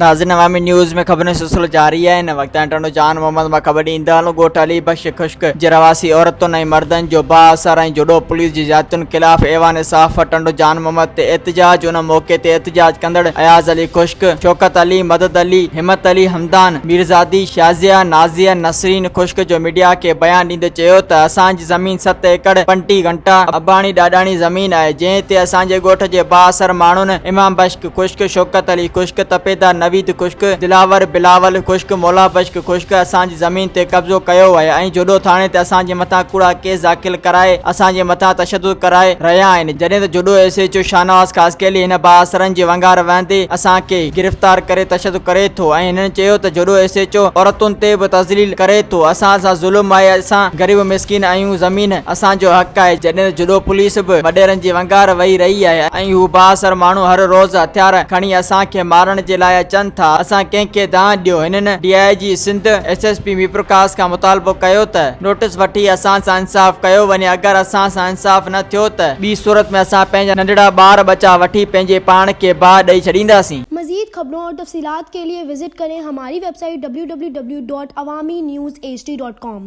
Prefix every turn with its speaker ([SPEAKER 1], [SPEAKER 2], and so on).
[SPEAKER 1] ناظرين عوامي نيوز ۾ خبرن جو سلسلو جاري آهي هن وقت ٽنڊو جان محمد مان خبر ڏيندا هلون ڳوٺ علي بخش خشڪ جي رهواسي عورتن ۽ مردن جو بااثر ۽ جوڏو پوليس جي زيادتين خلاف ايوان صحافت ٽنڊو جان محمد تي احتجاج ان موقعي تي احتجاج ڪندڙ اياز علي خشڪ، شوڪت علي، مدد علي، همت علي همدان، ميرزادي، شازيه، نازيه، نسرين خشڪ جو ميڊيا کي بيان ڏيندي چيو ته اسان جي زمين ست ايڪڙ پنٽيهه گهنٽا اباڻي ڏاڏاڻي زمين آهي جنهن تي اسان جي ڳوٺ جي بااثر ماڻهن امام بخش خشڪ، شوڪت علي خشڪ، تپيدار نويد خشڪ، دلاور بلاول خشڪ، مولا بخش خشڪ اسان جي زمين تي قبضو ڪيو آهي ۽ جوڏو ٿاڻي تي اسان جي مٿان ڪوڙا ڪيس داخل ڪرائي اسان جي مٿان تشدد ڪرائي رهيا آهن جڏهن ته Jodo S H O Shahnawaz Khaskheli هن بااثرن جي ونگار وهندي اسان کي گرفتار ڪري تشدد ڪري ٿو ۽ هنن چيو ته جوڏو ايس ايڇ او عورتن تي به تذليل ڪري ٿو اسان سان ظلم آهي اسان غريب مسڪين آهيون زمين اسان جو حق آهي جڏهن ته جوڏو پوليس به وڏيرن جي ونگار وهي رهي آهي ۽ هو بااثر ماڻهو هر روز هٿيار کڻي اسان کي مارڻ جي لاء اچن ٿا اسان ڪنهن کي دانهن ڏيو هنن D I G Sindh S S P Mirpurkhas کان مطالبو ڪيو ته نوٽس وٺي اسان سان انصاف ڪيو وڃي اگر اسان سان انصاف نه ٿيو ته ٻي صورت ۾ اسان پنهنجا ننڍڙا ٻار ٻچا وٺي پنهنجي پاڻ کي باهه ڏئي ڇڏينداسين.
[SPEAKER 2] مزيد خبرون اور تفصيلات کے لئے وزٽ ڪرين ھماري web site www.awamiNewsHD.com.